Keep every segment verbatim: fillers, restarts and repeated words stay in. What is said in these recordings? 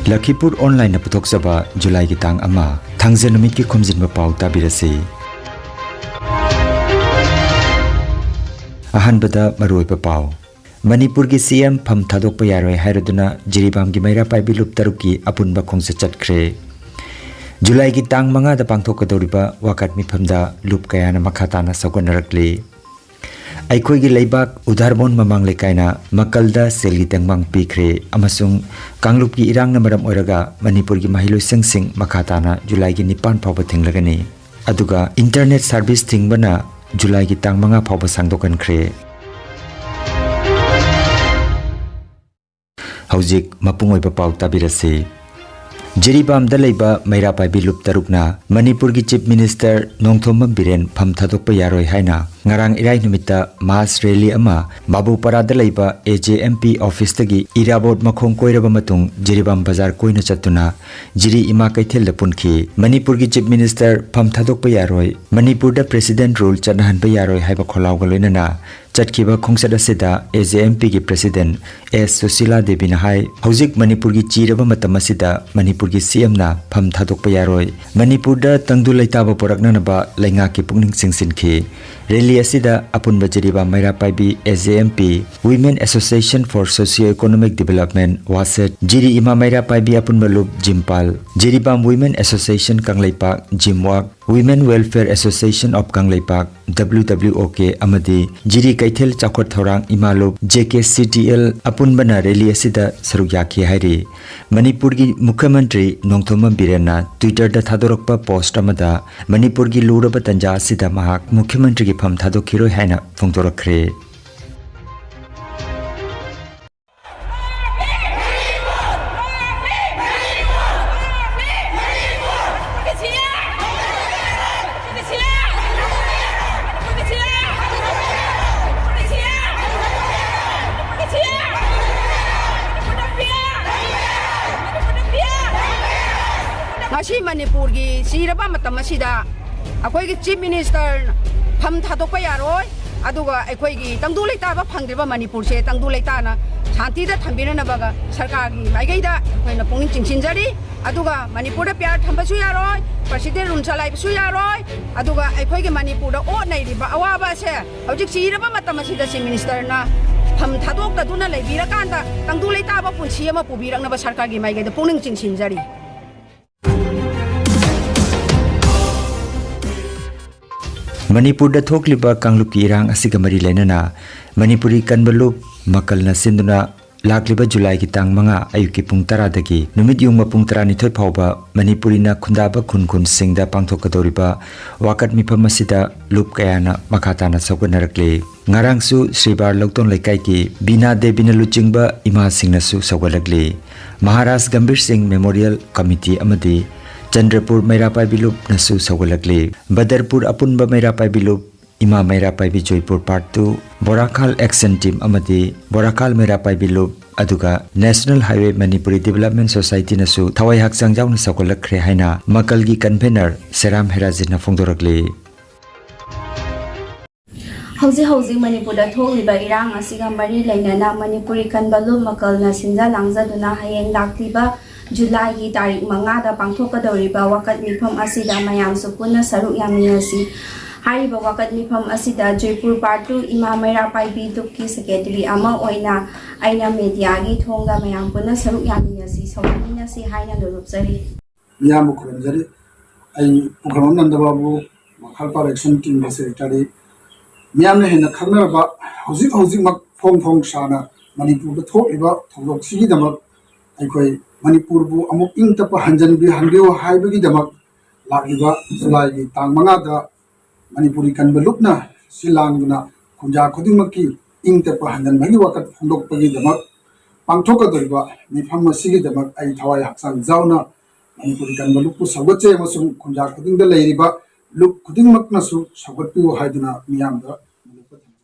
ꯂꯈꯤꯄꯨꯔ ꯑꯣꯟꯂꯥꯏꯟꯅ ꯄꯨꯊꯣꯛꯆꯕ ꯖꯨꯂꯥꯏꯒꯤ ꯇꯥꯡ ꯑꯃ, ꯊꯥꯡꯖ ꯅꯨꯃꯤꯠꯀꯤ ꯈꯣꯝꯖꯤꯟꯕ ꯄꯥꯎ ꯇꯥꯕꯤꯔꯁꯤ꯫ ꯑꯍꯥꯟꯕꯗ ꯃꯔꯨꯑꯣꯏꯕ ꯄꯥꯎ꯫ ꯃꯅꯤꯄꯨꯔꯒꯤ ꯁꯤ ꯑꯦꯝ ꯐꯝ ꯊꯥꯗꯣꯛꯄ ꯌꯥꯔꯣꯏ ꯍꯥꯏꯔꯗꯨꯅ ꯖꯤꯔꯤꯕꯥꯝꯒꯤ ꯃꯩꯔꯥ ꯄꯥꯏꯕꯤ ꯂꯨꯞ ꯇꯔꯨꯛꯀꯤ ꯑꯄꯨꯟꯕ ꯈꯣꯡꯆꯠ ꯆꯠꯈ꯭ꯔꯦ꯫ ꯖꯨꯂꯥꯏꯒꯤ ꯇꯥꯡ ꯃꯉꯥꯗ ꯄꯥꯡꯊꯣꯛꯀꯗꯧꯔꯤꯕ ꯋꯥꯀꯠ ꯃꯤꯐꯝꯗ ꯂꯨꯞ ꯀꯌꯥꯅ ꯃꯈꯥ ꯇꯥꯅ ꯁꯧꯒꯠꯅꯔꯛꯂꯤ꯫ ꯑꯩꯈꯣꯏꯒꯤ ꯂꯩꯕꯥꯛ ꯎꯗꯥꯔꯕꯣꯟ ꯃꯃꯥꯡ ꯂꯩꯀꯥꯏꯅ ꯃꯀꯜꯗ ꯁꯦꯜꯒꯤ ꯇꯦꯡꯕꯥꯡ ꯄꯤꯈ꯭ꯔꯦ ꯑꯃꯁꯨꯡ ꯀꯥꯡꯂꯨꯞꯀꯤ ꯏꯔꯥꯡꯅ ꯃꯔꯝ ꯑꯣꯏꯔꯒ ꯃꯅꯤꯄꯨꯔꯒꯤ ꯃꯍꯩꯂꯣꯏꯁꯪꯁꯤꯡ ꯃꯈꯥ ꯇꯥꯅ ꯖꯨꯂꯥꯏꯒꯤ ꯅꯤꯄꯥꯟ ꯐꯥꯎꯕ ꯊꯤꯡꯂꯒꯅꯤ꯫ ꯑꯗꯨꯒ ꯏꯟꯇꯔꯅꯦꯠ ꯁꯥꯔꯚꯤꯁ ꯊꯤꯡꯕꯅ ꯖꯨꯂꯥꯏꯒꯤ ꯇꯥꯡ ꯃꯉꯥ ꯐꯥꯎꯕ ꯁꯥꯡꯗꯣꯛꯍꯟꯈ꯭ꯔꯦ꯫ ꯍꯧꯖꯤꯛ ꯃꯄꯨꯡ ꯑꯣꯏꯕ ꯄꯥꯎ ꯇꯥꯕꯤꯔꯁꯤ꯫ ꯖꯤꯔꯤꯕꯥꯝꯗ ꯂꯩꯕ ꯃꯩꯔꯥ ꯄꯥꯏꯕꯤ ꯂꯨꯞ ꯇꯔꯨꯛꯅ ꯃꯅꯤꯄꯨꯔꯒꯤ ꯆꯤꯐ ꯃꯤꯅꯤꯁꯇꯔ ꯅꯣꯡꯊꯣꯝꯕꯝ ꯕꯤꯔꯦꯟ ꯐꯝ ꯊꯥꯗꯣꯛꯄ ꯌꯥꯔꯣꯏ ꯍꯥꯏꯅ ꯉꯔꯥꯡ ꯏꯔꯥꯏ ꯅꯨꯃꯤꯠꯇ ꯃꯥꯁ ꯔꯦꯂꯤ ꯑꯃ ꯕꯥꯕꯨꯄꯥꯔꯥꯗ ꯂꯩꯕ ꯑꯦ ꯖꯦ ꯑꯦꯝ ꯄꯤ ꯑꯣꯐꯤꯁꯇꯒꯤ ꯏꯔꯥꯕꯣꯠ ꯃꯈꯣꯡ ꯀꯣꯏꯔꯕ ꯃꯇꯨꯡ ꯖꯤꯔꯤꯕꯥꯝ ꯕꯖꯥꯔ ꯀꯣꯏꯅ ꯆꯠꯇꯨꯅ ꯖꯤꯔꯤ ꯏꯃꯥ ꯀꯩꯊꯦꯜꯗ ꯄꯨꯟꯈꯤ꯫ ꯃꯅꯤꯄꯨꯔꯒꯤ ꯆꯤꯐ ꯃꯤꯅꯤꯁꯇꯔ ꯐꯝ ꯊꯥꯗꯣꯛꯄ ꯌꯥꯔꯣꯏ, ꯃꯅꯤꯄꯨꯔꯗ ꯄ꯭ꯔꯦꯁꯤꯗꯦꯟꯠ ꯔꯨꯜ ꯆꯠꯅꯍꯟꯕ ꯌꯥꯔꯣꯏ ꯍꯥꯏꯕ ꯈꯣꯜꯂꯥꯎꯒ ꯂꯣꯏꯅꯅ ꯆꯠꯈꯤꯕ ꯈꯣꯡꯆꯠ ꯑꯁꯤꯗ ꯑꯦ ꯖꯦ ꯑꯦꯝ ꯄꯤꯒꯤ ꯄ꯭ꯔꯦꯁꯤꯗꯦꯟꯠ ꯑꯦꯁ ꯁꯨꯁꯤꯂꯥ ꯗꯦꯕꯤꯅ ꯍꯥꯏ, ꯍꯧꯖꯤꯛ ꯃꯅꯤꯄꯨꯔꯒꯤ ꯆꯤꯔꯕ ꯃꯇꯝ ꯑꯁꯤꯗ ꯃꯅꯤꯄꯨꯔꯒꯤ ꯁꯤ ꯑꯦꯝꯅ ꯐꯝ ꯊꯥꯗꯣꯛꯄ ꯌꯥꯔꯣꯏ꯫ ꯃꯅꯤꯄꯨꯔꯗ ꯇꯪꯗꯨ ꯂꯩꯇꯥꯕ ꯄꯨꯔꯛꯅꯅꯕ ꯂꯩꯉꯥꯛꯀꯤ ꯄꯨꯛꯅꯤꯡ ꯆꯤꯡꯁꯤꯟꯈꯤ꯫ ꯔꯦꯂꯤ ꯑꯁꯤꯗ ꯑꯄꯨꯟꯕ ꯖꯤꯔꯤꯕꯥꯝ ꯃꯩꯔꯥ ꯄꯥꯏꯕꯤ A J M P, Women Association for Socio Economic Development, ꯋꯥꯁꯦꯠ, ꯖꯤꯔꯤ ꯏꯃꯥ ꯃꯩꯔꯥ ꯄꯥꯏꯕꯤ ꯑꯄꯨꯟꯕ ꯂꯨꯞ ꯖꯤꯝꯄꯥꯜ, Jiribam Women Association Kangleipak, ꯖꯤꯝꯋꯥꯛ, Women Welfare Association of Kangleipak, W W O K, ꯑꯃꯗꯤ ꯖꯤꯔꯤ ꯀꯩꯊꯦꯜ ꯆꯥꯎꯈꯠ ꯊꯧꯔꯥꯡ ꯏꯃꯥ ꯂꯨꯞ, J K C T L, ꯑꯄꯨꯟꯕꯅ ꯔꯦꯂꯤ ꯑꯁꯤꯗ ꯁꯔꯨꯛ ꯌꯥꯈꯤ ꯍꯥꯏꯔꯤ꯫ ꯃꯅꯤꯄꯨꯔꯒꯤ ꯃꯨꯈ꯭ꯌ ꯃꯟꯇ꯭ꯔꯤ ꯅꯣꯡꯊꯣꯝꯕꯝ ꯕꯤꯔꯦꯟꯅ Twitter-ꯗ ꯊꯥꯗꯣꯔꯛꯄ ꯄꯣꯁ꯭ꯠ ꯑꯃꯗ ꯃꯅꯤꯄꯨꯔꯒꯤ ꯂꯨꯔꯕ ꯇꯟꯖꯥ ꯑꯁꯤꯗ ꯃꯍꯥꯛ ꯃꯨꯈ꯭ꯌ ꯃꯟꯇ꯭ꯔꯤꯒꯤ ꯐꯝ ꯊꯥꯗꯣꯛꯈꯤꯔꯣꯏ ꯍꯥꯏꯅ ꯐꯣꯡꯗꯣꯔꯛꯈ꯭ꯔꯦ꯫ ꯉꯁꯤ ꯃꯅꯤꯄꯨꯔꯒꯤ ꯆꯤꯔꯕ ꯃꯇꯝ ꯑꯁꯤꯗ ꯑꯩꯈꯣꯏꯒꯤ ꯆꯤꯐ ꯃꯤꯅꯤꯁꯇꯔ ꯐꯝ ꯊꯥꯗꯣꯛꯄ ꯌꯥꯔꯣꯏ, ꯑꯗꯨꯒ ꯑꯩꯈꯣꯏꯒꯤ ꯇꯪꯗꯨ ꯂꯩꯇꯥꯕ ꯐꯪꯗ꯭ꯔꯤꯕ ꯃꯅꯤꯄꯨꯔꯁꯦ ꯇꯪꯗꯨ ꯂꯩꯇꯥꯅ ꯁꯥꯟꯇꯤꯗ ꯊꯝꯕꯤꯅꯅꯕꯒ ꯁꯔꯀꯥꯔꯒꯤ ꯃꯥꯏꯀꯩꯗ ꯑꯩꯈꯣꯏꯅ ꯄꯨꯛꯅꯤꯡ ꯆꯤꯡꯁꯤꯟꯖꯔꯤ꯫ ꯑꯗꯨꯒ ꯃꯅꯤꯄꯨꯔꯗ ꯄꯤꯌꯥꯔ ꯊꯝꯕꯁꯨ ꯌꯥꯔꯣꯏ, ꯄ꯭ꯔꯁꯤꯗꯦꯟ ꯔꯨꯜ ꯆꯂꯥꯏꯕꯁꯨ ꯌꯥꯔꯣꯏ꯫ ꯑꯗꯨꯒ ꯑꯩꯈꯣꯏꯒꯤ ꯃꯅꯤꯄꯨꯔꯗ ꯑꯣꯠ ꯅꯩꯔꯤꯕ ꯑꯋꯥꯕ ꯑꯁꯦ ꯍꯧꯖꯤꯛ ꯁꯤꯔꯕ ꯃꯇꯝ ꯑꯁꯤꯗ ꯆꯤꯐ ꯃꯤꯅꯤꯁꯇꯔꯅ ꯐꯝ ꯊꯥꯗꯣꯛꯇꯗꯨꯅ ꯂꯩꯕꯤꯔꯀꯥꯟꯗ ꯇꯪꯗꯨ ꯂꯩꯇꯥꯕ ꯄꯨꯟꯁꯤ ꯑꯃ ꯄꯨꯕꯤꯔꯛꯅꯕ ꯁꯔꯀꯥꯔꯒꯤ ꯃꯥꯏꯀꯩꯗ ꯄꯨꯛꯅꯤꯡ ꯆꯤꯡꯁꯤꯟꯖꯔꯤ꯫ ꯃꯅꯤꯄꯨꯔꯗ ꯊꯣꯛꯂꯤꯕ ꯀꯥꯡꯂꯨꯞꯀꯤ ꯏꯔꯥꯡ ꯑꯁꯤꯒ ꯃꯔꯤ ꯂꯩꯅꯅ ꯃꯅꯤꯄꯨꯔꯤ ꯀꯟꯕ ꯂꯨꯞ ꯃꯀꯜꯅ ꯁꯤꯟꯗꯨꯅ ꯂꯥꯛꯂꯤꯕ ꯖꯨꯂꯥꯏꯒꯤ ꯇꯥꯡ ꯃꯉꯥ ꯑꯌꯨꯛꯀꯤ ꯄꯨꯡ ꯇꯔꯥꯗꯒꯤ ꯅꯨꯃꯤꯠ ꯌꯨꯡꯕ ꯄꯨꯡ ꯇꯔꯥꯅꯤꯊꯣꯏ ꯐꯥꯎꯕ ꯃꯅꯤꯄꯨꯔꯤꯅ ꯈꯨꯟꯗꯥꯕ ꯈꯨꯟ ꯈꯨꯟꯁꯤꯡꯗ ꯄꯥꯡꯊꯣꯛꯀꯗꯧꯔꯤꯕ ꯋꯥꯀꯠ ꯃꯤꯐꯝ ꯑꯁꯤꯗ ꯂꯨꯞ ꯀꯌꯥꯅ ꯃꯈꯥ ꯇꯥꯅ ꯁꯧꯒꯠꯅꯔꯛꯂꯤ꯫ ꯉꯔꯥꯡꯁꯨ ꯁ꯭ꯔꯤꯕꯥꯔ ꯂꯧꯇꯣꯟ ꯂꯩꯀꯥꯏꯒꯤ ꯕꯤꯅꯥ ꯗꯦꯕꯤꯅ ꯂꯨꯆꯤꯡꯕ ꯏꯃꯥꯁꯤꯡꯅꯁꯨ ꯁꯧꯒꯠꯂꯛꯂꯤ꯫ ꯃꯍꯥꯔꯥꯖ ꯒꯝꯚꯤꯔ ꯁꯤꯡ ꯃꯦꯃꯣꯔꯤꯌꯦꯜ ꯀꯃꯤꯇꯤ ꯑꯃꯗꯤ ꯆꯟꯗ꯭ꯔꯄꯨꯔ ꯃꯩꯔꯥ ꯄꯥꯏꯕꯤ ꯂꯨꯞꯅꯁꯨ ꯁꯧꯒꯠꯂꯛꯂꯤ꯫ ꯕꯗꯔꯄꯨꯔ ꯑꯄꯨꯟꯕ ꯃꯩꯔꯥ ꯄꯥꯏꯕꯤ ꯂꯨꯞ, ꯏꯃꯥ ꯃꯩꯔꯥ ꯄꯥꯏꯕꯤ Joypur part two, Borakhal action team ꯑꯃꯗꯤ ꯕꯣꯔꯥꯈꯥꯜ ꯃꯩꯔꯥ ꯄꯥꯏꯕꯤ ꯂꯨꯞ, ꯑꯗꯨꯒ ꯅꯦꯁꯅꯦꯜ ꯍꯥꯏꯋꯦ ꯃꯅꯤꯄꯨꯔꯤ ꯗꯤꯕꯦꯂꯞꯃꯦꯟ ꯁꯣꯁꯥꯏꯇꯤꯅꯁꯨ ꯊꯋꯥꯏ ꯍꯛꯆꯥꯡ ꯌꯥꯎꯅ ꯁꯧꯒꯠꯂꯛꯈ꯭ꯔꯦ ꯍꯥꯏꯅ ꯃꯀꯜꯒꯤ ꯀꯟꯚꯦꯅꯔ ꯁꯦꯔꯥꯝ ꯍꯦꯔꯥꯖꯤꯠꯅ ꯐꯣꯡꯗꯣꯔꯛꯂꯤ꯫ ꯍꯧꯖꯤꯛ ꯍꯧꯖꯤꯛ ꯃꯅꯤꯄꯨꯔꯗ ꯊꯣꯛꯂꯤꯕ ꯏꯔꯥꯡ ꯑꯁꯤꯒ ꯃꯔꯤ ꯂꯩꯅꯅ ꯃꯅꯤꯄꯨꯔꯤ ꯀꯟꯕ ꯂꯨꯞ ꯃꯀꯜꯅ ꯁꯤꯟꯖ ꯂꯥꯡꯖꯗꯨꯅ ꯍꯌꯦꯡ ꯂꯥꯛꯂꯤꯕ ꯖꯨꯂꯥꯏꯒꯤ ꯇꯥꯔꯤꯛ ꯃꯉꯥꯗ ꯄꯥꯡꯊꯣꯛꯀꯗꯧꯔꯤꯕ ꯋꯥꯀꯠ ꯃꯤꯐꯝ ꯑꯁꯤꯗ ꯃꯌꯥꯝꯁꯨ ꯄꯨꯟꯅ ꯁꯔꯨꯛ ꯌꯥꯃꯤꯟꯅꯁꯤ꯫ ꯍꯥꯏꯔꯤꯕ ꯋꯥꯀꯠ ꯃꯤꯐꯝ ꯑꯁꯤꯗ ꯖꯣꯏꯄꯨꯔ ꯄꯥꯔꯠ ꯇꯨ ꯏꯃꯥ ꯃꯩꯔꯥ ꯄꯥꯏꯕꯤ ꯂꯨꯞꯀꯤ ꯁꯦꯀ꯭ꯔꯦꯇꯔꯤ ꯑꯃ ꯑꯣꯏꯅ ꯑꯩꯅ ꯃꯦꯗꯤꯌꯥꯒꯤ ꯊꯣꯡꯗ ꯃꯌꯥꯝ ꯄꯨꯟꯅ ꯁꯔꯨꯛ ꯌꯥꯃꯤꯟꯅꯁꯤ, ꯁꯧꯒꯠꯃꯤꯟꯅꯁꯤ ꯍꯥꯏꯅ ꯂꯧꯔꯨꯞꯆꯔꯤ꯫ ꯃꯤꯌꯥꯝꯕꯨ ꯈꯨꯔꯨꯝꯖꯔꯤ꯫ ꯑꯩ ꯄꯨꯈ꯭ꯔꯝꯕꯝ ꯅꯟꯗ ꯕꯥꯕꯨ, ꯃꯈꯥꯜ ꯄꯥꯔ ꯑꯦꯛꯁꯟ ꯇꯤꯝꯒꯤ ꯁꯦꯀ꯭ꯔꯦꯇꯔꯤ꯫ ꯃꯤꯌꯥꯝꯅ ꯍꯦꯟꯅ ꯈꯪꯅꯔꯕ, ꯍꯧꯖꯤꯛ ꯍꯧꯖꯤꯛꯃꯛ ꯐꯣꯡ ꯐꯣꯡ ꯁꯥꯅ ꯃꯅꯤꯄꯨꯔꯗ ꯊꯣꯛꯂꯤꯕ ꯊꯧꯗꯣꯛꯁꯤꯒꯤꯗꯃꯛ ꯑꯩꯈꯣꯏ ꯃꯅꯤꯄꯨꯔꯕꯨ ꯑꯃꯨꯛ ꯏꯪ ꯇꯞꯄ ꯍꯟꯖꯤꯟꯕꯤꯍꯟꯕꯤꯌꯨ ꯍꯥꯏꯕꯒꯤꯗꯃꯛ ꯂꯥꯛꯂꯤꯕ ꯖꯨꯂꯥꯏꯒꯤ ꯇꯥꯡ ꯃꯉꯥꯗ ꯃꯅꯤꯄꯨꯔꯤ ꯀꯟꯕ ꯂꯨꯞꯅ ꯁꯤꯜ ꯂꯥꯡꯗꯨꯅ ꯈꯨꯟꯖꯥ ꯈꯨꯗꯤꯡꯃꯛꯀꯤ ꯏꯪ ꯇꯞꯄ ꯍꯟꯖꯤꯟꯕꯒꯤ ꯋꯥꯀꯠ ꯐꯣꯡꯗꯣꯛꯄꯒꯤꯗꯃꯛ ꯄꯥꯡꯊꯣꯛꯀꯗꯧꯔꯤꯕ ꯃꯤꯐꯝ ꯑꯁꯤꯒꯤꯗꯃꯛ ꯑꯩ ꯊꯋꯥꯏ ꯍꯛꯆꯥꯡ ꯌꯥꯎꯅ ꯃꯅꯤꯄꯨꯔꯤ ꯀꯟꯕ ꯂꯨꯞꯄꯨ ꯁꯧꯒꯠꯆꯩ ꯑꯃꯁꯨꯡ ꯈꯨꯟꯖꯥ ꯈꯨꯗꯤꯡꯗ ꯂꯩꯔꯤꯕ ꯂꯨꯞ ꯈꯨꯗꯤꯡꯃꯛꯅꯁꯨ ꯁꯧꯒꯠꯄꯤꯌꯨ ꯍꯥꯏꯗꯨꯅ ꯃꯤꯌꯥꯝꯗ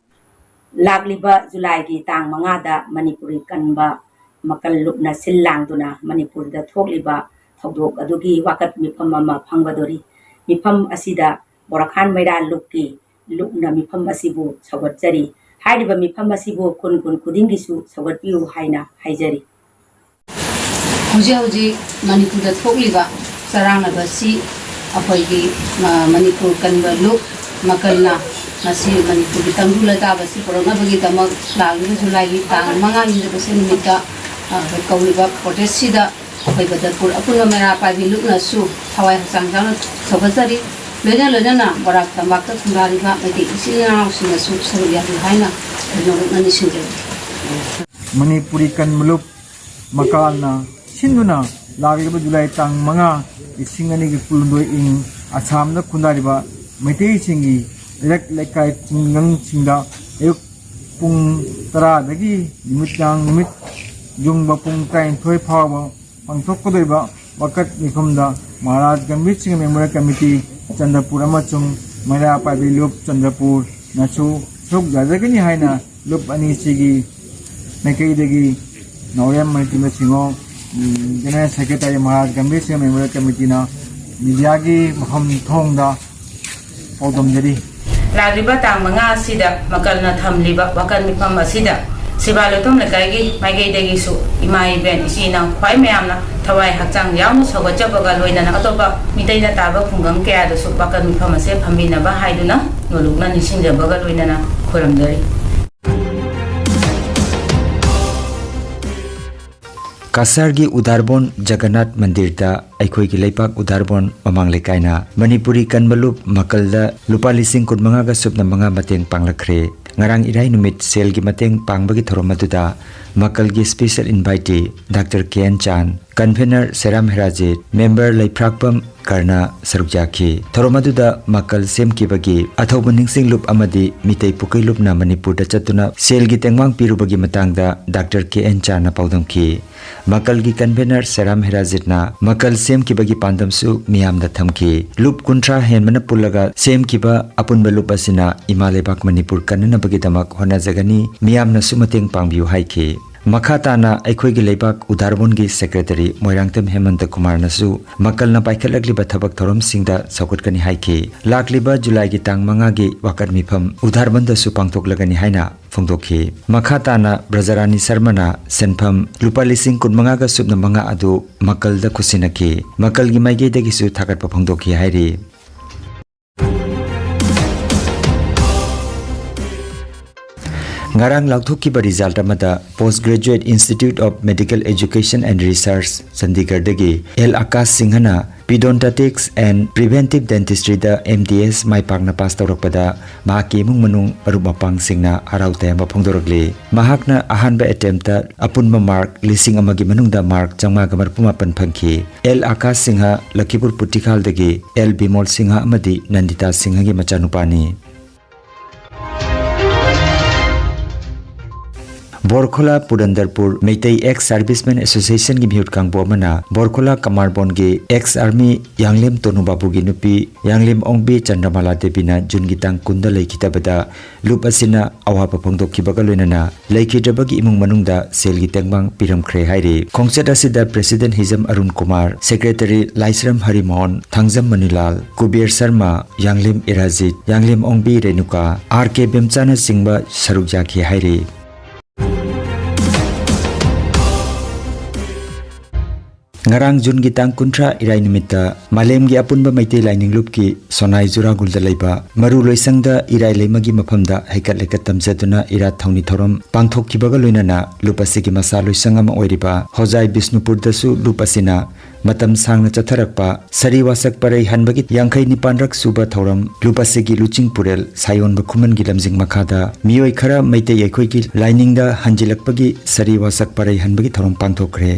ꯂꯥꯛꯂꯤꯕ ꯖꯨꯂꯥꯏꯒꯤ ꯇꯥꯡ ꯃꯉꯥꯗ ꯃꯅꯤꯄꯨꯔꯤ ꯀꯟꯕ ꯃꯀꯜ ꯂꯨꯞꯅ ꯁꯤꯜ ꯂꯥꯡꯗꯨꯅ ꯃꯅꯤꯄꯨꯔꯗ ꯊꯣꯛꯂꯤꯕ ꯊꯧꯗꯣꯛ ꯑꯗꯨꯒꯤ ꯋꯥꯀꯠ ꯃꯤꯐꯝ ꯑꯃ ꯐꯝꯒꯗꯧꯔꯤ꯫ ꯃꯤꯐꯝ ꯑꯁꯤꯗ ꯕꯣꯔꯥꯈꯥꯟ ꯃꯩꯔꯥ ꯂꯨꯞꯀꯤ ꯂꯨꯞꯅ ꯃꯤꯐꯝ ꯑꯁꯤꯕꯨ ꯁꯧꯒꯠꯆꯔꯤ꯫ ꯍꯥꯏꯔꯤꯕ ꯃꯤꯐꯝ ꯑꯁꯤꯕꯨ ꯈꯨꯟ ꯈꯨꯟ ꯈꯨꯗꯤꯡꯒꯤꯁꯨ ꯁꯧꯒꯠꯄꯤꯌꯨ ꯍꯥꯏꯅ ꯍꯥꯏꯖꯔꯤ꯫ ꯍꯧꯖꯤꯛ ꯍꯧꯖꯤꯛ ꯃꯅꯤꯄꯨꯔꯗ ꯊꯣꯛꯂꯤꯕ ꯆꯔꯥꯡꯅꯕ ꯑꯁꯤ ꯑꯩꯈꯣꯏꯒꯤ, ꯑ, ꯃꯅꯤꯄꯨꯔ ꯀꯟꯕ ꯂꯨꯞ ꯃꯀꯜꯅ ꯉꯁꯤ ꯃꯅꯤꯄꯨꯔꯒꯤ ꯇꯪꯗꯨ ꯂꯩꯇꯥꯕ ꯑꯁꯤ ꯄꯨꯔꯛꯅꯕꯒꯤꯗꯃꯛ ꯂꯥꯛꯂꯤꯕ ꯖꯨꯂꯥꯏꯒꯤ ꯇꯥꯡ ꯃꯉꯥꯅꯤ ꯍꯥꯏꯕꯁꯤ ꯅꯨꯃꯤꯠꯇ, ꯑ, ꯑꯩꯈꯣꯏ ꯀꯧꯔꯤꯕ ꯄ꯭ꯔꯣꯇꯦꯁꯁꯤꯗ ꯑꯩꯈꯣꯏ ꯕꯗꯔꯄꯨꯔ ꯑꯄꯨꯟꯕ ꯃꯩꯔꯥ ꯄꯥꯏꯕꯤ ꯂꯨꯞꯅꯁꯨ ꯊꯋꯥꯏ ꯍꯛꯆꯥꯡ ꯌꯥꯎꯅ ꯁꯧꯒꯠꯆꯔꯤ꯫ ꯂꯣꯏꯅ ꯂꯣꯏꯅꯅ ꯕꯣꯔꯥꯛ ꯇꯝꯄꯥꯛꯇ ꯈꯨꯟꯗꯥꯔꯤꯕ ꯃꯩꯇꯩ ꯏꯆꯤꯜ ꯏꯅꯥꯎꯁꯤꯡꯅꯁꯨ ꯁꯔꯨꯛ ꯌꯥꯕꯤꯌꯨ ꯍꯥꯏꯅ ꯑꯩꯈꯣꯏ ꯅꯧꯂꯨꯛꯅ ꯅꯤꯡꯁꯤꯡꯖꯔꯤ꯫ ꯃꯅꯤꯄꯨꯔꯤ ꯀꯟꯕ ꯂꯨꯞ ꯃꯀꯥꯜꯅ ꯁꯤꯟꯗꯨꯅ ꯂꯥꯛꯂꯤꯕ ꯖꯨꯂꯥꯏ ꯇꯥꯡ ꯃꯉꯥ, ꯂꯤꯁꯤꯡ ꯑꯅꯤꯒꯤ ꯀꯨꯟꯍꯨꯝꯗꯣꯏ ꯏꯪ ꯑꯁꯥꯝꯗ ꯈꯨꯟꯗꯥꯔꯤꯕ ꯃꯩꯇꯩꯁꯤꯡꯒꯤ ꯂꯩꯔꯛ ꯂꯩꯀꯥꯏ ꯈꯨꯡꯒꯪꯁꯤꯡꯗ ꯑꯌꯨꯛ ꯄꯨꯡ ꯇꯔꯥꯗꯒꯤ ꯅꯨꯃꯤꯗꯥꯡ ꯅꯨꯃꯤꯠ ꯌꯨꯡꯕ ꯄꯨꯡ ꯇꯔꯥꯅꯤꯊꯣꯏ ꯐꯥꯎꯕ ꯄꯥꯡꯊꯣꯛꯀꯗꯧꯔꯤꯕ ꯋꯥꯀꯠ ꯃꯤꯐꯝꯗ ꯃꯍꯥꯔꯥꯖ ꯒꯝꯚꯤꯔ ꯁꯤꯡ ꯃꯦꯃꯣꯔꯤꯌꯦꯜ ꯀꯃꯤꯇꯤ ꯆꯟꯗ꯭ꯔꯄꯨꯔ ꯑꯃꯁꯨꯡ ꯃꯩꯔꯥ ꯄꯥꯏꯕꯤ ꯂꯨꯞ ꯆꯟꯗ꯭ꯔꯄꯨꯔꯅꯁꯨ ꯁꯔꯨꯛ ꯌꯥꯖꯒꯅꯤ ꯍꯥꯏꯅ ꯂꯨꯞ ꯑꯅꯤꯁꯤꯒꯤ ꯃꯥꯏꯀꯩꯗꯒꯤ ꯅꯥꯎꯔꯦꯝ ꯃꯅꯤꯆꯟꯗ꯭ꯔ ꯁꯤꯡꯍ, ꯎꯝ, general secretary Maharaj Gambhir Singh memorial ꯀꯃꯤꯇꯤꯅ ꯃꯤꯗꯤꯌꯥꯒꯤ ꯃꯐꯝ ꯊꯣꯡꯗ ꯄꯥꯎꯗꯝꯖꯔꯤ꯫ ꯂꯥꯛꯂꯤꯕ ꯇꯥꯡ ꯃꯉꯥ ꯑꯁꯤꯗ ꯃꯀꯜꯅ ꯊꯝꯂꯤꯕ ꯋꯥꯀꯠ ꯃꯤꯐꯝ ꯑꯁꯤꯗ ꯁꯤꯕꯥ ꯂꯣꯏꯇꯣꯝ ꯂꯩꯀꯥꯏꯒꯤ ꯃꯥꯏꯀꯩꯗꯒꯤꯁꯨ ꯏꯃꯥ ꯏꯕꯦꯟ ꯏꯆꯤꯟ ꯏꯅꯥꯎ ꯈ꯭ꯋꯥꯏ ꯃꯌꯥꯝꯅ ꯊꯋꯥꯏ ꯍꯛꯆꯥꯡ ꯌꯥꯎꯅ ꯁꯧꯒꯠꯆꯕꯒ ꯂꯣꯏꯅꯅ ꯑꯇꯣꯞꯄ ꯃꯤꯇꯩꯅ ꯇꯥꯕ ꯈꯨꯡꯒꯪ ꯀꯌꯥꯗꯁꯨ ꯋꯥꯀꯠ ꯃꯤꯐꯝ ꯑꯁꯦ ꯐꯝꯃꯤꯟꯅꯕ ꯍꯥꯏꯗꯨꯅ ꯅꯣꯂꯨꯛꯅ ꯅꯤꯡꯁꯤꯡꯖꯕꯒ ꯂꯣꯏꯅꯅ ꯈꯨꯔꯨꯝꯖꯔꯤ꯫ ꯀꯁꯥꯔꯒꯤ ꯎꯗꯥꯔꯕꯣꯟ ꯖꯒꯟꯅꯥꯊ ꯃꯟꯗꯤꯔꯗ ꯑꯩꯈꯣꯏꯒꯤ ꯂꯩꯄꯥꯛ ꯎꯗꯥꯔꯕꯣꯟ ꯃꯃꯥꯡ ꯂꯩꯀꯥꯏꯅ ꯃꯅꯤꯄꯨꯔꯤ ꯀꯟꯕ ꯂꯨꯞ ꯃꯀꯜꯗ ꯂꯨꯄꯥ ꯂꯤꯁꯤꯡ ꯀꯨꯟꯃꯉꯥꯒ ꯁꯨꯞꯅ ꯃꯉꯥ ꯃꯇꯦꯡ ꯄꯥꯡꯂꯛꯈ꯭ꯔꯦ꯫ ꯉꯔꯥꯡ ꯏꯔꯥꯏ ꯅꯨꯃꯤꯠ ꯁꯦꯜꯒꯤ ꯃꯇꯦꯡ ꯄꯥꯡꯕꯒꯤ ꯊꯧꯔꯝ ꯑꯗꯨꯗ ꯃꯀꯜꯒꯤ special invitee doctor K N ꯆꯥꯟ, convener ꯁꯦꯔꯥꯝ ꯍꯦꯔꯥꯖꯤꯠ, member ꯂꯩꯐ꯭ꯔꯥꯛꯄꯝ ꯀꯔꯅ ꯁꯔꯨꯛ ꯌꯥꯈꯤ꯫ ꯊꯧꯔꯝ ꯑꯗꯨꯗ ꯃꯀꯜ ꯁꯦꯝꯈꯤꯕꯒꯤ ꯑꯊꯧꯕ ꯅꯤꯡꯁꯤꯡ ꯂꯨꯞ ꯑꯃꯗꯤ ꯃꯤꯇꯩ ꯄꯨꯀꯩ ꯂꯨꯞꯅ ꯃꯅꯤꯄꯨꯔꯗ ꯆꯠꯇꯨꯅ ꯁꯦꯜꯒꯤ ꯇꯦꯡꯕꯥꯡ ꯄꯤꯔꯨꯕꯒꯤ ꯃꯇꯥꯡꯗ ꯗꯥꯛꯇꯔ ꯀꯦ ꯑꯦꯟ ꯆꯥꯟꯅ ꯄꯥꯎꯗꯝꯈꯤ꯫ ꯃꯀꯜꯒꯤ convener ꯁꯦꯔꯥꯝ ꯍꯦꯔꯥꯖꯤꯠꯅ ꯃꯀꯜ ꯁꯦꯝꯈꯤꯕꯒꯤ ꯄꯥꯟꯗꯝꯁꯨ ꯃꯤꯌꯥꯝꯗ ꯊꯝꯈꯤ꯫ ꯂꯨꯞ ꯀꯨꯟꯊ꯭ꯔꯥ ꯍꯦꯟꯕꯅ ꯄꯨꯜꯂꯒ ꯁꯦꯝꯈꯤꯕ ꯑꯄꯨꯟꯕ ꯂꯨꯞ ꯑꯁꯤꯅ ꯏꯃꯥ ꯂꯩꯕꯥꯛ ꯃꯅꯤꯄꯨꯔ ꯀꯟꯅꯅꯕꯒꯤꯗꯃꯛ ꯍꯣꯠꯅꯖꯒꯅꯤ, ꯃꯤꯌꯥꯝꯅꯁꯨ ꯃꯇꯦꯡ ꯄꯥꯡꯕꯤꯌꯨ ꯍꯥꯏꯈꯤ꯫ ꯃꯈꯥ ꯇꯥꯅ ꯑꯩꯈꯣꯏꯒꯤ ꯂꯩꯕꯥꯛ ꯎꯗꯥꯔꯕꯣꯟꯒꯤ ꯁꯦꯀ꯭ꯔꯦꯇꯔꯤ ꯃꯣꯏꯔꯥꯡꯊꯦꯝ ꯍꯦꯃꯟꯇ ꯀꯨꯃꯥꯔꯅꯁꯨ ꯃꯀꯜꯅ ꯄꯥꯏꯈꯠꯂꯛꯂꯤꯕ ꯊꯕꯛ ꯊꯧꯔꯝꯁꯤꯡꯗ ꯁꯧꯒꯠꯀꯅꯤ ꯍꯥꯏꯈꯤ꯫ ꯂꯥꯛꯂꯤꯕ ꯖꯨꯂꯥꯏꯒꯤ ꯇꯥꯡ ꯃꯉꯥꯒꯤ ꯋꯥꯀꯠ ꯃꯤꯐꯝ ꯎꯗꯥꯔꯕꯟꯗꯁꯨ ꯄꯥꯡꯊꯣꯛꯂꯒꯅꯤ ꯍꯥꯏꯅ ꯐꯣꯡꯗꯣꯛꯈꯤ꯫ ꯃꯈꯥ ꯇꯥꯅ ꯕ꯭ꯔꯖꯔꯥꯅꯤ ꯁꯔꯃꯅ ꯁꯦꯟꯐꯝ ꯂꯨꯄꯥ ꯂꯤꯁꯤꯡ ꯀꯨꯟꯃꯉꯥꯒ ꯁꯨꯞꯅ ꯃꯉꯥ ꯑꯗꯨ ꯃꯀꯜꯗ ꯈꯨꯠꯁꯤꯟꯅꯈꯤ꯫ ꯃꯀꯜꯒꯤ ꯃꯥꯏꯀꯩꯗꯒꯤꯁꯨ ꯊꯥꯒꯠꯄ ꯐꯣꯡꯗꯣꯛꯈꯤ ꯍꯥꯏꯔꯤ꯫ ꯉꯔꯥꯡ ꯂꯥꯎꯊꯣꯛꯈꯤꯕ ꯔꯤꯖꯜꯠ ꯑꯃꯗ Post Graduate Institute of Medical Education and Research, ꯆꯟꯗꯤꯒꯔꯗꯒꯤ ꯑꯦꯜ ꯑꯀꯥꯁ ꯁꯤꯡꯍꯅ Periodontics and Preventive Dentistryꯗ M D S ꯃꯥꯏ ꯄꯥꯛꯅ ꯄꯥꯁ ꯇꯧꯔꯛꯄꯗ ꯃꯍꯥꯛꯀꯤ ꯏꯃꯨꯡ ꯃꯅꯨꯡ, ꯃꯔꯨꯞ ꯃꯄꯥꯡꯁꯤꯡꯅ ꯍꯔꯥꯎ ꯇꯌꯥꯝꯕ ꯐꯣꯡꯗꯣꯔꯛꯂꯤ꯫ ꯃꯍꯥꯛꯅ ꯑꯍꯥꯟꯕ ꯑꯦꯇꯦꯝꯞꯇ ꯑꯄꯨꯟꯕ ꯃꯥꯔꯛ ꯂꯤꯁꯤꯡ ꯑꯃꯒꯤ ꯃꯅꯨꯡꯗ ꯃꯥꯔꯛ ꯆꯥꯝꯃꯉꯥꯒ ꯃꯔꯤꯐꯨ ꯃꯥꯄꯟ ꯐꯪꯈꯤ꯫ ꯑꯦꯜ ꯑꯀꯥꯁ ꯁꯤꯡꯍ ꯂꯈꯤꯄꯨꯔ ꯄꯨꯇꯤꯈꯥꯜꯗꯒꯤ ꯑꯦꯜ ꯕꯤꯃꯣꯜ ꯁꯤꯡꯍ ꯑꯃꯗꯤ ꯅꯟꯗꯤꯇꯥ ꯁꯤꯡꯍꯒꯤ ꯃꯆꯥꯅꯨꯄꯥꯅꯤ꯫ ꯕꯣꯔꯈꯣꯂꯥ ꯄꯨꯔꯟꯗꯔꯄꯨꯔ ꯃꯩꯇꯩ ꯑꯦꯛꯁ ꯁꯥꯔꯚꯤꯁꯃꯦꯟ ꯑꯦꯁꯣꯁꯤꯌꯦꯁꯟꯒꯤ ꯃꯤꯍꯨꯠ ꯀꯥꯡꯕꯨ ꯑꯃꯅ ꯕꯣꯔꯈꯣꯂꯥ ꯀꯃꯥꯔꯕꯣꯟꯒꯤ ꯑꯦꯛꯁ ꯑꯥꯔꯃꯤ ꯌꯥꯡꯂꯦꯝ ꯇꯣꯅꯨ ꯕꯥꯕꯨꯒꯤ ꯅꯨꯄꯤ ꯌꯥꯡꯂꯦꯝ ꯑꯣꯡꯕꯤ ꯆꯟꯗ꯭ꯔꯃꯥꯂꯥ ꯗꯦꯕꯤꯅ ꯖꯨꯟꯒꯤ ꯇꯥꯡ ꯀꯨꯟꯗ ꯂꯩꯈꯤꯗꯕꯗ ꯂꯨꯞ ꯑꯁꯤꯅ ꯑꯋꯥꯕ ꯐꯣꯡꯗꯣꯛꯈꯤꯕꯒ ꯂꯣꯏꯅꯅ ꯂꯩꯈꯤꯗ꯭ꯔꯕꯒꯤ ꯏꯃꯨꯡ ꯃꯅꯨꯡꯗ ꯁꯦꯜꯒꯤ ꯇꯦꯡꯕꯥꯡ ꯄꯤꯔꯝꯈ꯭ꯔꯦ ꯍꯥꯏꯔꯤ꯫ ꯈꯣꯡꯆꯠ ꯑꯁꯤꯗ ꯄ꯭ꯔꯦꯁꯤꯗꯦꯟꯠ ꯍꯤꯖꯝ ꯑꯔꯨꯟ ꯀꯨꯃꯥꯔ, ꯁꯦꯀ꯭ꯔꯦꯇꯔꯤ ꯂꯥꯏꯁ꯭ꯔꯝ ꯍꯔꯤꯃꯣꯍꯟ, ꯊꯥꯡꯖꯝ ꯃꯅꯤꯂꯥꯜ, ꯀꯨꯕꯦꯔ ꯁꯔꯃ, ꯌꯥꯡꯂꯦꯝ ꯏꯔꯥꯖꯤꯠ, ꯌꯥꯡꯂꯦꯝ ꯑꯣꯡꯕꯤ ꯔꯦꯅꯨꯀꯥ, ꯑꯥꯔ ꯀꯦ ꯕꯦꯝꯆꯥꯅꯆꯤꯡꯕ ꯁꯔꯨꯛ ꯌꯥꯈꯤ ꯍꯥꯏꯔꯤ꯫ ꯉꯔꯥꯡ ꯖꯨꯟꯒꯤ ꯇꯥꯡ ꯀꯨꯟꯊ꯭ꯔꯥ ꯏꯔꯥꯏ ꯅꯨꯃꯤꯠꯇ ꯃꯥꯂꯦꯝꯒꯤ ꯑꯄꯨꯟꯕ ꯃꯩꯇꯩ ꯂꯥꯏꯅꯤꯡ ꯂꯨꯞꯀꯤ ꯁꯣꯅꯥꯏ ꯖꯨꯔꯥꯒꯨꯜꯗ ꯂꯩꯕ ꯃꯔꯨ ꯂꯣꯏꯁꯪꯗ ꯏꯔꯥꯏ ꯂꯩꯃꯒꯤ ꯃꯐꯝꯗ ꯍꯩꯀꯠ ꯂꯩꯀꯠ ꯇꯝꯖꯗꯨꯅ ꯏꯔꯥꯠ ꯊꯧꯅꯤ ꯊꯧꯔꯝ ꯄꯥꯡꯊꯣꯛꯈꯤꯕꯒ ꯂꯣꯏꯅꯅ ꯂꯨꯞ ꯑꯁꯤꯒꯤ ꯃꯁꯥ ꯂꯣꯏꯁꯪ ꯑꯃ ꯑꯣꯏꯔꯤꯕ ꯍꯣꯖꯥꯏ ꯕꯤꯁꯅꯨꯄꯨꯔꯗꯁꯨ ꯂꯨꯞ ꯑꯁꯤꯅ ꯃꯇꯝ ꯁꯥꯡꯅ ꯆꯠꯊꯔꯛꯄ ꯁꯔꯤ ꯋꯥꯁꯛ ꯄꯔꯩ ꯍꯟꯕꯒꯤ ꯌꯥꯡꯈꯩ ꯅꯤꯄꯥꯟꯔꯛ ꯁꯨꯕ ꯊꯧꯔꯝ ꯂꯨꯞ ꯑꯁꯤꯒꯤ ꯂꯨꯆꯤꯡ ꯄꯨꯔꯦꯜ ꯁꯥꯌꯣꯟꯕ ꯈꯨꯃꯟꯒꯤ ꯂꯝꯖꯤꯡ ꯃꯈꯥꯗ ꯃꯤꯑꯣꯏ ꯈꯔ ꯃꯩꯇꯩ ꯑꯩꯈꯣꯏꯒꯤ ꯂꯥꯏꯅꯤꯡꯗ ꯍꯟꯖꯤꯜꯂꯛꯄꯒꯤ ꯁꯔꯤ ꯋꯥꯁꯛ ꯄꯔꯩ ꯍꯟꯕꯒꯤ ꯊꯧꯔꯝ ꯄꯥꯡꯊꯣꯛꯈ꯭ꯔꯦ꯫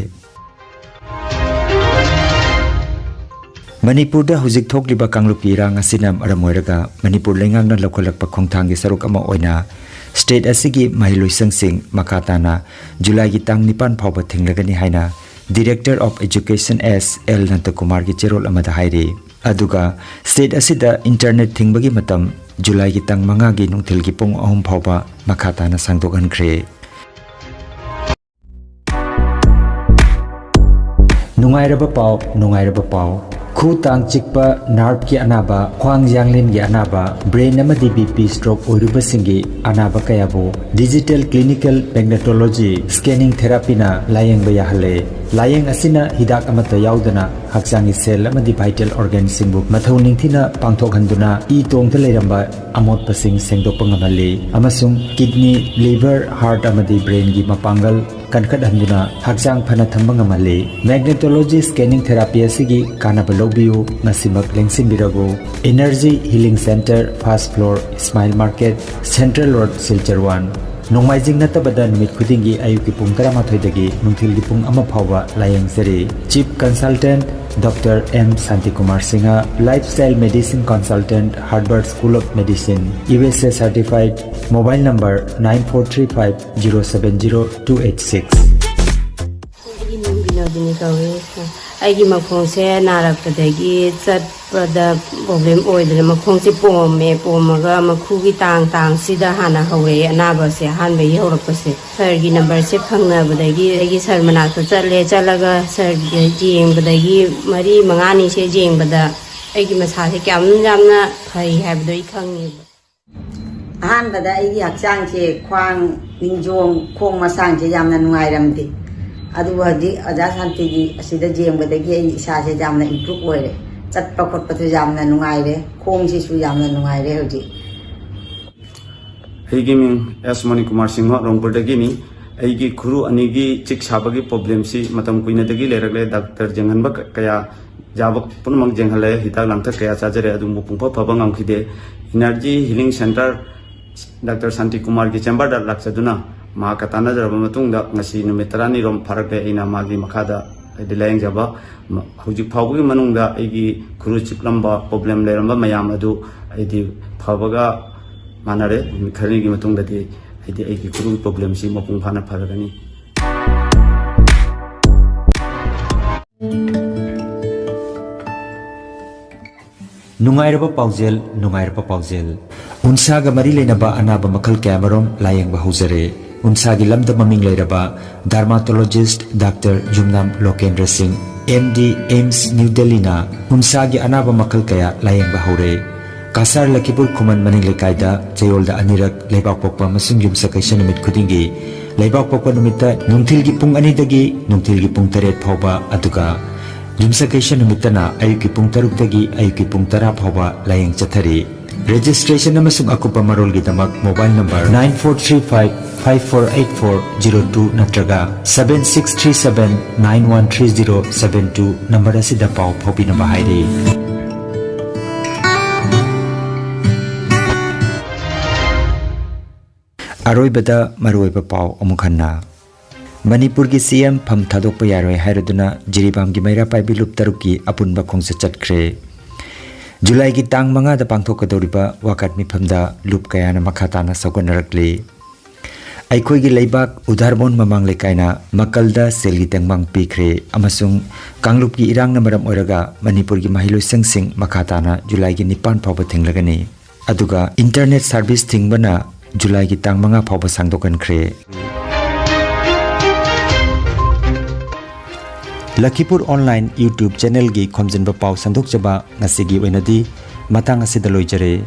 ꯃꯅꯤꯄꯨꯔꯗ ꯍꯧꯖꯤꯛ ꯊꯣꯛꯂꯤꯕ ꯀꯥꯡꯂꯨꯞꯀꯤ ꯏꯔꯥꯡ ꯑꯁꯤꯅ ꯃꯔꯝ ꯑꯣꯏꯔꯒ ꯃꯅꯤꯄꯨꯔ ꯂꯩꯉꯥꯛꯅ ꯂꯧꯈꯠꯂꯛꯄ ꯈꯣꯡꯊꯥꯡꯒꯤ ꯁꯔꯨꯛ ꯑꯃ ꯑꯣꯏꯅ ꯁ꯭ꯇꯦꯠ ꯑꯁꯤꯒꯤ ꯃꯍꯩꯂꯣꯏꯁꯪꯁꯤꯡ ꯃꯈꯥ ꯇꯥꯅ ꯖꯨꯂꯥꯏꯒꯤ ꯇꯥꯡ ꯅꯤꯄꯥꯟ ꯐꯥꯎꯕ ꯊꯤꯡꯂꯒꯅꯤ ꯍꯥꯏꯅ Director of Education S L ꯅꯟꯗꯀꯨꯃꯥꯔꯒꯤ ꯆꯦꯔꯣꯜ ꯑꯃꯗ ꯍꯥꯏꯔꯤ꯫ ꯑꯗꯨꯒ ꯁ꯭ꯇꯦꯠ ꯑꯁꯤꯗ ꯏꯟꯇꯔꯅꯦꯠ ꯊꯤꯡꯕꯒꯤ ꯃꯇꯝ ꯖꯨꯂꯥꯏꯒꯤ ꯇꯥꯡ ꯃꯉꯥꯒꯤ ꯅꯨꯡꯊꯤꯜꯒꯤ ꯄꯨꯡ ꯑꯍꯨꯝ ꯐꯥꯎꯕ ꯃꯈꯥ ꯇꯥꯅ ꯁꯥꯡꯗꯣꯛꯍꯟꯈ꯭ꯔꯦ꯫ ꯅꯨꯡꯉꯥꯏꯔꯕ ꯄꯥꯎ, ꯅꯨꯡꯉꯥꯏꯔꯕ ꯄꯥꯎ꯫ ꯈꯨ ꯇꯥꯡ ꯆꯤꯛꯄ, ꯅꯥꯔꯚꯀꯤ ꯑꯅꯥꯕ, ꯈ꯭ꯋꯥꯡ ꯌꯥꯡꯂꯦꯟꯒꯤ ꯑꯅꯥꯕ, ꯕ꯭ꯔꯦꯟ ꯑꯃꯗꯤ ꯕꯤ ꯄꯤ ꯁ꯭ꯇ꯭ꯔꯣꯛ ꯑꯣꯏꯔꯨꯕꯁꯤꯡꯒꯤ ꯑꯅꯥꯕ ꯀꯌꯥꯕꯨ ꯗꯤꯖꯤꯇꯦꯜ ꯀ꯭ꯂꯤꯅꯤꯀꯦꯜ ꯃꯦꯒꯅꯦꯇꯣꯂꯣꯖꯤ ꯁ꯭ꯀꯦꯅꯤꯡ ꯊꯦꯔꯥꯄꯤꯅ ꯂꯥꯌꯦꯡꯕ ꯌꯥꯍꯜꯂꯦ꯫ ꯂꯥꯌꯦꯡ ꯑꯁꯤꯅ ꯍꯤꯗꯥꯛ ꯑꯃꯠꯇ ꯌꯥꯎꯗꯅ ꯍꯛꯆꯥꯡꯒꯤ ꯁꯦꯜ ꯑꯃꯗꯤ ꯚꯥꯏꯇꯦꯜ ꯑꯣꯔꯒꯥꯟꯁꯤꯡꯕꯨ ꯃꯊꯧ ꯅꯤꯡꯊꯤꯅ ꯄꯥꯡꯊꯣꯛꯍꯟꯗꯨꯅ ꯏ ꯇꯣꯡꯗ ꯂꯩꯔꯝꯕ ꯑꯃꯣꯠꯄꯁꯤꯡ ꯁꯦꯡꯗꯣꯛꯄ ꯉꯝꯍꯜꯂꯤ ꯑꯃꯁꯨꯡ ꯀꯤꯗꯅꯤ, ꯂꯤꯚꯔ, ꯍꯥꯔꯠ ꯑꯃꯗꯤ ꯕ꯭ꯔꯦꯟꯒꯤ ꯃꯄꯥꯡꯒꯜ ꯀꯟꯈꯠꯍꯟꯗꯨꯅ ꯍꯛꯆꯥꯡ ꯐꯅ ꯊꯝꯕ ꯉꯝꯍꯜꯂꯤ꯫ ꯃꯦꯒꯅꯦꯇꯣꯂꯣꯖꯤ ꯁ꯭ꯀꯦꯅꯤꯡ ꯊꯦꯔꯥꯄꯤ ꯑꯁꯤꯒꯤ ꯀꯥꯟꯅꯕ ꯂꯧꯕꯤꯌꯨ, ꯉꯁꯤꯃꯛ ꯂꯦꯡꯁꯤꯟꯕꯤꯔꯕꯨ꯫ Energy healing centre, first floor, Ismail market, central road, Silchar one. Nongmaijing ꯅꯠꯇꯕꯗ ꯅꯨꯃꯤꯠ ꯈꯨꯗꯤꯡꯒꯤ ꯑꯌꯨꯛꯀꯤ ꯄꯨꯡ ꯇꯔꯥꯃꯥꯊꯣꯏꯗꯒꯤ ꯅꯨꯡꯊꯤꯜꯒꯤ ꯄꯨꯡ ꯑꯃ ꯐꯥꯎꯕ ꯂꯥꯌꯦꯡꯖꯔꯤ꯫ Chief consultant doctor M Shantikumar Singh, lifestyle medicine consultant, Harvard school of medicine, U S A certified, mobile number nine four three five zero seven zero two eight six. ꯑꯩꯒꯤ ꯃꯤꯡ ꯕꯤꯅꯣꯗꯤꯅꯤ ꯀꯧꯏ꯫ ꯑꯩꯒꯤ ꯃꯈꯣꯡꯁꯦ ꯅꯥꯔꯛꯄꯗꯒꯤ ꯆꯠꯄꯗ ꯄ꯭ꯔꯣꯕ꯭ꯂꯦꯝ ꯑꯣꯏꯗꯅ ꯃꯈꯣꯡꯁꯦ ꯄꯣꯝꯃꯦ꯫ ꯄꯣꯝꯃꯒ ꯃꯈꯨꯒꯤ ꯇꯥꯡ ꯇꯥꯡꯁꯤꯗ ꯍꯥꯟꯅ ꯍꯧꯔꯛꯑꯦ ꯑꯅꯥꯕꯁꯦ, ꯑꯍꯥꯟꯕꯒꯤ ꯍꯧꯔꯛꯄꯁꯦ꯫ ꯁꯥꯔꯒꯤ ꯅꯝꯕꯔꯁꯦ ꯐꯪꯅꯕꯗꯒꯤ ꯑꯩꯒꯤ ꯁꯥꯔ ꯃꯅꯥꯛꯇ ꯆꯠꯂꯦ꯫ ꯆꯠꯂꯒ ꯁꯥꯔꯒꯤ ꯌꯦꯡꯕꯗꯒꯤ ꯃꯔꯤ ꯃꯉꯥꯅꯤꯁꯦ ꯌꯦꯡꯕꯗ ꯑꯩꯒꯤ ꯃꯁꯥꯁꯦ ꯀꯌꯥꯝ ꯌꯥꯝꯅ ꯐꯩ ꯍꯥꯏꯕꯗꯣ ꯑꯩ ꯈꯪꯉꯦꯕ꯫ ꯑꯍꯥꯟꯕꯗ ꯑꯩꯒꯤ ꯍꯛꯆꯥꯡꯁꯦ ꯈ꯭ꯋꯥꯡ, ꯅꯤꯡꯖꯣꯡ, ꯈꯣꯡ ꯃꯁꯥꯡꯁꯦ ꯌꯥꯝꯅ ꯅꯨꯡꯉꯥꯏꯔꯝꯗꯦ꯫ ꯑꯗꯨꯕꯨ ꯍꯧꯖꯤꯛ ꯑꯣꯖꯥ ꯁꯥꯟꯇꯤꯒꯤ ꯑꯁꯤꯗ ꯌꯦꯡꯕꯗꯒꯤ ꯑꯩ ꯏꯁꯥꯁꯦ ꯌꯥꯝꯅ ꯏꯝꯄ꯭ꯔꯨꯞ ꯑꯣꯏꯔꯦ꯫ ꯆꯠꯄ ꯈꯣꯠꯄꯁꯨ ꯌꯥꯝꯅ ꯅꯨꯡꯉꯥꯏꯔꯦ꯫ ꯈꯣꯡꯁꯤꯁꯨ ꯌꯥꯝꯅ ꯅꯨꯡꯉꯥꯏꯔꯦ ꯍꯧꯖꯤꯛ꯫ ꯑꯩꯒꯤ ꯃꯤꯡ ꯑꯦꯁ ꯃꯅꯤꯀꯨꯃꯥꯔ ꯁꯤꯡꯍ, ꯔꯣꯡꯄꯨꯔꯗꯒꯤꯅꯤ꯫ ꯑꯩꯒꯤ ꯈꯨꯔꯨ ꯑꯅꯤꯒꯤ ꯆꯤꯛ ꯁꯥꯕꯒꯤ ꯄ꯭ꯔꯣꯕ꯭ꯂꯦꯝꯁꯤ ꯃꯇꯝ ꯀꯨꯏꯅꯗꯒꯤ ꯂꯩꯔꯛꯂꯦ꯫ ꯗꯥꯛꯇꯔ ꯌꯦꯡꯍꯟꯕ ꯀ-, ꯀꯌꯥ ꯌꯥꯕ ꯄꯨꯝꯅꯃꯛ ꯌꯦꯡꯍꯜꯂꯦ, ꯍꯤꯗꯥꯛ ꯂꯥꯡꯊꯛ ꯀꯌꯥ ꯆꯥꯖꯔꯦ, ꯑꯗꯨꯕꯨ ꯄꯨꯡꯐ ꯐꯕ ꯉꯝꯈꯤꯗꯦ꯫ ꯏꯅꯔꯖꯤ ꯍꯤꯂꯤꯡ ꯁꯦꯟꯇꯔ ꯗꯥꯛꯇꯔ ꯁꯥꯟꯇꯤ ꯀꯨꯃꯥꯔꯒꯤ ꯆꯦꯝꯕꯔꯗ ꯂꯥꯛꯆꯗꯨꯅ ꯃꯍꯥꯛꯀ ꯇꯥꯟꯅꯖꯔꯕ ꯃꯇꯨꯡꯗ ꯉꯁꯤ ꯅꯨꯃꯤꯠ ꯇꯔꯥꯅꯤꯔꯣꯝ ꯐꯥꯔꯛꯂꯦ꯫ ꯑꯩꯅ ꯃꯥꯒꯤ ꯃꯈꯥꯗ ꯍꯥꯏꯗꯤ ꯂꯥꯌꯦꯡꯖꯕ꯫ ꯃ-, ꯍꯧꯖꯤꯛ ꯐꯥꯎꯕꯒꯤ ꯃꯅꯨꯡꯗ ꯑꯩꯒꯤ ꯈꯨꯔꯨ ꯆꯤꯛꯂꯝꯕ, ꯄ꯭ꯔꯣꯕ꯭ꯂꯦꯝ ꯂꯩꯔꯝꯕ ꯃꯌꯥꯝ ꯑꯗꯨ ꯑꯩꯗꯤ ꯐꯕꯒ ꯃꯥꯟꯅꯔꯦ꯫ ꯅꯨꯃꯤꯠ ꯈꯔꯅꯤꯒꯤ ꯃꯇꯨꯡꯗꯗꯤ ꯍꯥꯏꯗꯤ ꯑꯩꯒꯤ ꯈꯨꯔꯨꯒꯤ ꯄ꯭ꯔꯣꯕ꯭ꯂꯦꯝꯁꯤ ꯃꯄꯨꯡ ꯐꯥꯅ ꯐꯔꯒꯅꯤ꯫ ꯅꯨꯡꯉꯥꯏꯔꯕ ꯄꯥꯎꯖꯦꯜ, ꯅꯨꯡꯉꯥꯏꯔꯕ ꯄꯥꯎꯖꯦꯜ꯫ ꯎꯟꯁꯥꯒ ꯃꯔꯤ ꯂꯩꯅꯕ ꯑꯅꯥꯕ ꯃꯈꯜ ꯀꯌꯥꯃꯔꯨꯝ ꯂꯥꯌꯦꯡꯕ ꯍꯧꯖꯔꯦ꯫ ꯎꯟꯁꯥꯒꯤ ꯂꯝꯗ ꯃꯃꯤꯡ ꯂꯩꯔꯕ ꯗꯔꯃꯥꯇꯣꯂꯣꯖꯤꯁ꯭ꯠ ꯗꯥꯛꯇꯔ ꯌꯨꯝꯅꯥꯝ ꯂꯣꯀꯦꯟꯗ꯭ꯔ ꯁꯤꯡ, ꯑꯦꯝ ꯗꯤ ꯑꯦꯝꯁ ꯅ꯭ꯌꯨ ꯗꯦꯜꯂꯤꯅ ꯍꯨꯝꯁꯥꯒꯤ ꯑꯅꯥꯕ ꯃꯈꯜ ꯀꯌꯥ ꯂꯥꯌꯦꯡꯕ ꯍꯧꯔꯦ꯫ ꯀꯁꯥꯔ ꯂꯈꯤꯄꯨꯔ ꯈꯨꯃꯟ ꯃꯅꯤꯡ ꯂꯩꯀꯥꯏꯗ ꯆꯌꯣꯜꯗ ꯑꯅꯤꯔꯛ ꯂꯩꯕꯥꯛꯄꯣꯛꯄ ꯑꯃꯁꯨꯡ ꯌꯨꯝꯁꯀꯩꯁ ꯅꯨꯃꯤꯠ ꯈꯨꯗꯤꯡꯒꯤ ꯂꯩꯕꯥꯛꯄꯣꯛꯄ ꯅꯨꯃꯤꯠꯇ ꯅꯨꯡꯊꯤꯜꯒꯤ ꯄꯨꯡ ꯑꯅꯤꯗꯒꯤ ꯅꯨꯡꯊꯤꯜꯒꯤ ꯄꯨꯡ ꯇꯔꯦꯠ ꯐꯥꯎꯕ, ꯑꯗꯨꯒ ꯌꯨꯝꯁꯀꯩꯁ ꯅꯨꯃꯤꯠꯇꯅ ꯑꯌꯨꯛꯀꯤ ꯄꯨꯡ ꯇꯔꯨꯛꯇꯒꯤ ꯑꯌꯨꯛꯀꯤ ꯄꯨꯡ ꯇꯔꯥ ꯐꯥꯎꯕ ꯂꯥꯌꯦꯡ ꯆꯠꯊꯔꯤ꯫ ꯔꯦꯖꯤꯁꯇ꯭ꯔꯦꯁꯟ ꯑꯃꯁꯨꯡ ꯑꯀꯨꯞꯄ ꯃꯔꯣꯜꯒꯤꯗꯃꯛ mobile number nine four three five five four eight four zero two ꯅꯠꯇ꯭ꯔꯒ seven six three seven nine one three zero seven two number ꯑꯁꯤꯗ ꯄꯥꯎ ꯐꯥꯎꯕꯤꯅꯕ ꯍꯥꯏꯔꯤ꯫ ꯑꯔꯣꯏꯕꯗ ꯃꯔꯨꯑꯣꯏꯕ ꯄꯥꯎ ꯑꯃꯨꯛ ꯍꯟꯅ꯫ ꯃꯅꯤꯄꯨꯔꯒꯤ ꯁꯤ ꯑꯦꯝ ꯐꯝ ꯊꯥꯗꯣꯛꯄ ꯌꯥꯔꯣꯏ ꯍꯥꯏꯔꯗꯨꯅ ꯖꯤꯔꯤꯕꯥꯝꯒꯤ ꯃꯩꯔꯥ ꯄꯥꯏꯕꯤ ꯂꯨꯞ ꯇꯔꯨꯛꯀꯤ ꯑꯄꯨꯟꯕ ꯈꯣꯡꯆꯠ ꯆꯠꯈ꯭ꯔꯦ꯫ ꯖꯨꯂꯥꯏꯒꯤ ꯇꯥꯡ ꯃꯉꯥꯗ ꯄꯥꯡꯊꯣꯛꯀꯗꯧꯔꯤꯕ ꯋꯥꯀꯠ ꯃꯤꯐꯝꯗ ꯂꯨꯞ ꯀꯌꯥꯅ ꯃꯈꯥ ꯇꯥꯅ ꯁꯧꯒꯠꯅꯔꯛꯂꯤ꯫ ꯑꯩꯈꯣꯏꯒꯤ ꯂꯩꯕꯥꯛ ꯎꯙꯥꯔꯃꯣꯟ ꯃꯃꯥꯡ ꯂꯩꯀꯥꯏꯅ ꯃꯀꯜꯗ ꯁꯦꯜꯒꯤ ꯇꯦꯡꯕꯥꯡ ꯄꯤꯈ꯭ꯔꯦ ꯑꯃꯁꯨꯡ ꯀꯥꯡꯂꯨꯞꯀꯤ ꯏꯔꯥꯡꯅ ꯃꯔꯝ ꯑꯣꯏꯔꯒ ꯃꯅꯤꯄꯨꯔꯒꯤ ꯃꯍꯩꯂꯣꯏꯁꯪꯁꯤꯡ ꯃꯈꯥ ꯇꯥꯅ ꯖꯨꯂꯥꯏꯒꯤ ꯅꯤꯄꯥꯟ ꯐꯥꯎꯕ ꯊꯤꯡꯂꯒꯅꯤ꯫ ꯑꯗꯨꯒ ꯏꯟꯇꯔꯅꯦꯠ ꯁꯥꯔꯚꯤꯁ ꯊꯤꯡꯕꯅ ꯖꯨꯂꯥꯏꯒꯤ ꯇꯥꯡ ꯃꯉꯥ ꯐꯥꯎꯕ ꯁꯥꯡꯗꯣꯛꯍꯟꯈ꯭ꯔꯦ꯫ ꯂꯈꯤꯄꯨꯔ ꯑꯣꯟꯂꯥꯏꯟ YouTube ꯆꯦꯅꯦꯜꯒꯤ ꯈꯣꯝꯖꯤꯟꯕ ꯄꯥꯎ ꯁꯟꯗꯣꯛꯆꯕ ꯉꯁꯤꯒꯤ ꯑꯣꯏꯅꯗꯤ ꯃꯇꯥꯡ ꯑꯁꯤꯗ ꯂꯣꯏꯖꯔꯦ꯫